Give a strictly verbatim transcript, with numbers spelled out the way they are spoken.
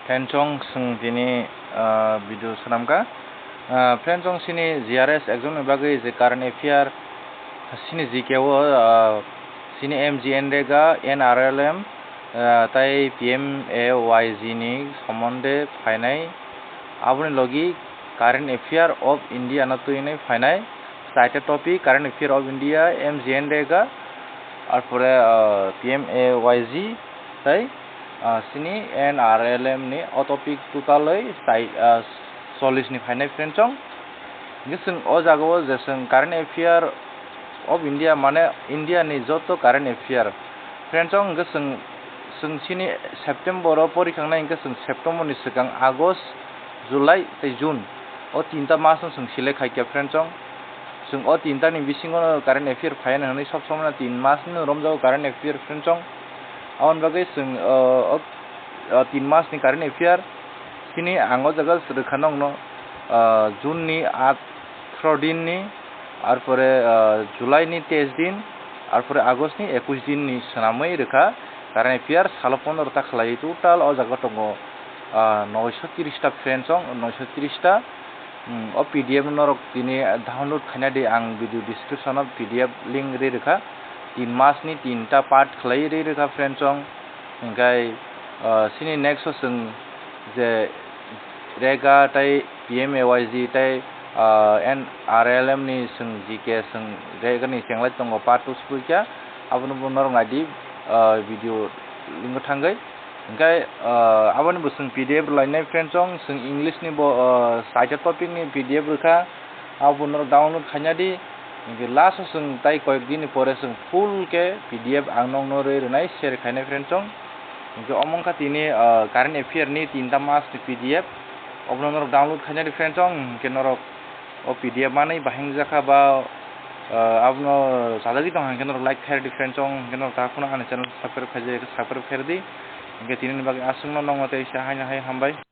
Friendsong, chwng tini, ah, video swnamkha. Ah, friendsong, chini G R S exam ni bagwi je current affair, chini G K o, ah, chini M G N Rega, N R L M, ah, tai P M A Y G ni somonde phainai. Aboni logi current affair of India no twinai phainai. Saita topic current affair of India, M G N Rega, arpore, ah, P M A Y G, tai, ah, chini N R L M ni o topic total oi sai, ah, chollish ni phainai, friendsong. Hingke chwng o jaga o je chwng current affair of India, mane India ni joto current affair, friendsong, hingke chwng, chwng chini September o pori khangnai, hingke chwng September ni swkang August, July tei June, o tinta mas no chwng select khaikha, friendsong. Chwng o tinta ni bisingo no current affair phaiya hwnwi sob somoi no tin mas no romjago current affair, friendsong. Aboni bagwi chwng, o, o, o tin mas ni current affair chini ang o jaga rwkha nokno, o, June ni athro din ni, arpore, o, July ni teis din, arpore August ni ekush din ni swnamwi rwkha current affair salo pondro ta khlaiwi total o jaga tongo, o, noisho tris ta, friendsong, noisho tris ta. Hmm, o P D F norok tini download khaina di, ang video description o P D F link ri rwkha. Tin mas ni tinta part khlai ri rwkha, friendsong. Hingkai, ah, chini next o chwng je Rega tai P M A Y G tai, ah, N R L M ni chwng G K chwng Rega ni chenglai tongo, part two sipui kha. Abono bo norok nai di, ah, video link o thangwi. Hingke, ah, aboni bo chwng P D F rwlainai, friendsong, chwng English ni bo, ah, saita topic ni P D F rwkha, abo norok download khaina di. Hingke last o chwng tai koyek din ni pore chwng full khe P D F ang nokno rwi rwnai, share khainai, friendsong. Hingke omo wngkha tini, ah, current affair ni tinta mas ni P D F, obono norok download khaina di, friendsong, hingke norok o P D F manwi bahai wngjakha ba, ah, abono chajagwi tongkha, hingke norok like khairdi, friendsong, hingke norok takhwno ani channel subscribe khaijak, subscribe khairdi. Hingke tinini bagwi aswkno nokno tei sa haino hai hambai.